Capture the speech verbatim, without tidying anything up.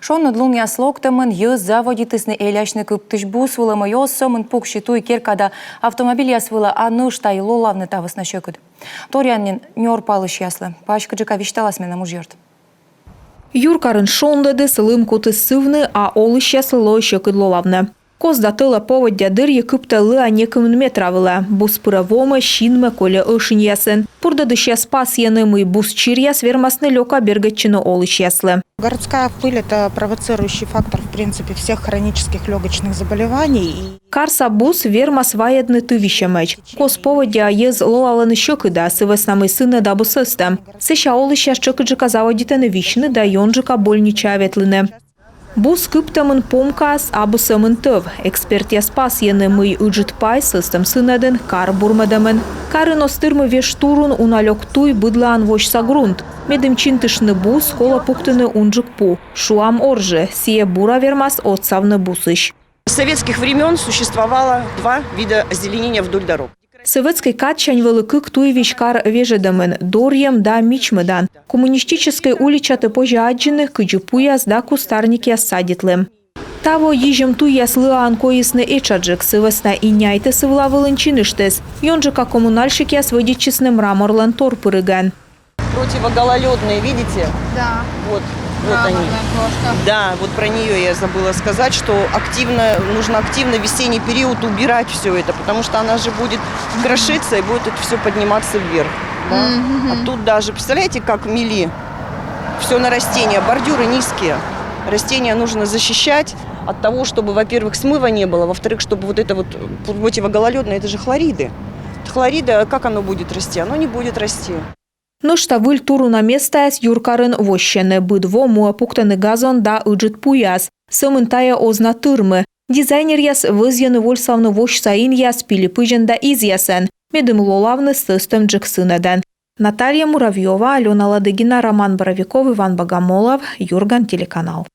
Шоныд лунъяс локтӧмын йӧз заводитісны элясьны кыптысь бус вылӧ, мый оз сӧмын пуксьы туй керка да автомобильяс вылӧ, а нӧшта и лолавны та вӧсна сьӧкыд. Торъян нин нёрпалысьяслы паськыдджыка висьталас менам ужъёрт. Юркарын шонлӧдіс, лым кутіс сывны, а олысьяслы лои сьӧкыд лолавны. Кос да тӧла поводдя дырйи кыптӧ лыа некымын метра вылӧ. Бус пырӧ вомӧ, синмӧ, кольӧ ӧшиньясын. Пурдӧдысьяс пасйӧны, мый бус чиръяс вермасны лёка бергӧдчыны олысьяслы. Городская пыль — это провоцирующий фактор, в принципе, всех хронических лёгочных заболеваний. И Карса бус вермас вайӧдны ты висьӧмӧдз. Кос поводдя йӧз лолалӧны сьӧкыда, сы вӧсна мый сынӧд абу сӧстӧм. Сэсся олысьяс тшӧкыдджыка заводитӧны висьны да ёнджыка больничаӧ ветлыны. Бус кыптӧмын помкаыс абу сӧмын тӧв. Экспертъяс пасйӧны, мый ыджыд пай сӧстӧм сынӧдын, кар бурмӧдӧмын. Карын оз тырмы веж турун, уна лёк туй, быдлаын восьса грунт. Медым чинтыштны бус, колӧ пуктыны унджык пу. Шуам, оржи, сійӧ бура вермас отсавны бусысь. С советских времён существовало два вида озеленения вдоль дорог. Сӧветскӧй кадсянь вӧлі кык туйвизь кар вежӧдӧмын: дорйӧм да мичмӧдан. Коммунистическӧй уличатӧ позьӧ аддзыны, кыдзи пуяс да кустарникъяс садитлім. Таво йизьӧм туйяс лыаын койисны этшаджык, сы вӧсна и няйтӧ сы вылӧ вылын чиныштіс. Ёнджыка коммунальщикъяс вӧдитчисны мраморлӧн тор пыригӧн. Противогололёдные, видите? Да. Вот, вот они. Мраморная крошка. Да, вот про нее я забыла сказать, что активно, нужно активно в весенний период убирать все это, потому что она же будет крошиться и будет это все подниматься вверх. Да? Мгм. А тут даже, представляете, как мели все на растения, бордюры низкие. Растения нужно защищать от того, чтобы, во-первых, смыва не было, во-вторых, чтобы вот это вот противогололёдное, это же хлориды. Хлориды, а как оно будет расти? Оно не будет расти. Нӧшта выль туруна местаяс юркарын воссьӧны. Быд во муӧ пуктӧны газон да ыджыд пуяс. Сӧмын тайӧ оз на тырмы. Дизайнеръяс вӧзйӧны вольсавны восьса инъяс пилипызьӧн да изъясӧн, медым лолавны сӧстӧмджык сынӧдӧн. Наталья Муравьёва, Алёна Ладыгина, Роман Боровиков, Иван Богомолов, «Юрган» телеканал.